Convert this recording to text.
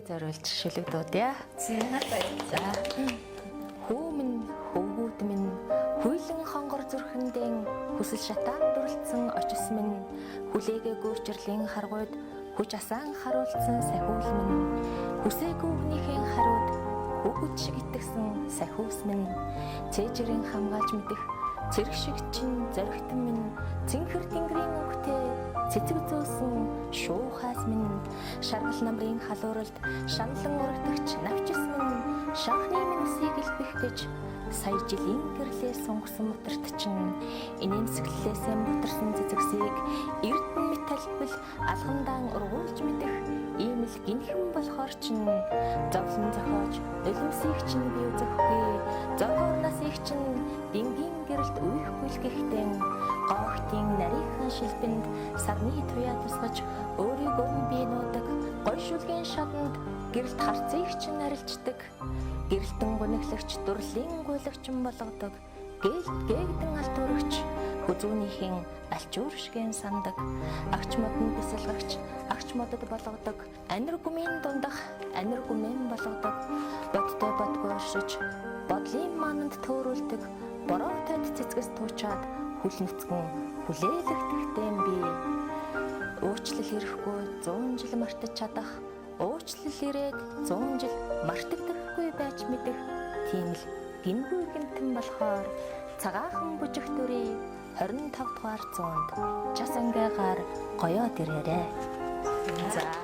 Чамдээ зориулж шүлэг дуудъя. За, баярлалаа. За. Хүү минь, хөвгүүд минь, хуйлан хонгор зүрхэндэн хүсэл шатаан дүрлцсэн очис минь, хүлээгээгүй учрлын харгуйд хүч асаан харуулсан сахиул минь, хүсээгүй хүнийхэн хариуд хүүхэд шиг итгэсэн сахиус минь, цээжрийн хамгаалж мэдэх цэрэг шиг чинь зоригтон минь, цэнхэр тэнгэрийн өнгөтэй цэцэг зөөсөн шуухаас минь, шаргал намрын халууралд шаналан урагдагч навчис минь, шанхны минь үсийг элбэх гэж сая жилийн гэрлээ сунгасан мутарт чинь инээмсэглэлээсээ бутарсан цэцэгсийг эрдэнэ мэт талбил алгандаан ургуулж мэдэх ийм л гинхэн болохоор чинь зовлон зохиож нулимсыг чинь би үзэхгүй, зовгоор насыг чинь дингийн гэрэлд үехгүй л гэхтэн гоохтын нарийнхан шилбэнд сарны туяа тусгаж өөрийгөө нь би нуудаг, гой шүлгийн шаданд гэрэлт харцыг чинь арилждаг, гэрэлтэн гуниглагч дурлалын гуйлагчин болгодог, гэлт гээгдэн алтуурагч хүзүүнийхэн альчуур шигэн сандаг, агч модонд бясалгагч агч модод болгодог, анир гүмийн дундах анир гүмэн болгодог, бодтой бодгүй оршиж бодлын маананд төөрүүлдэг, бороотой цэцгэс туучаад хүл нүцгэн хүлээлгдэхтэн би уучлал ирэхгүй 100 жил мартаж чадах, уучлал ирээд 100 жил мартагдахгүй байж мэдэх тийм л гингүй гэмтэн болохоор цагаахан бүжигт дүрий 25 дугаар зуунд час ангигаар гоёод ирээрэй. За.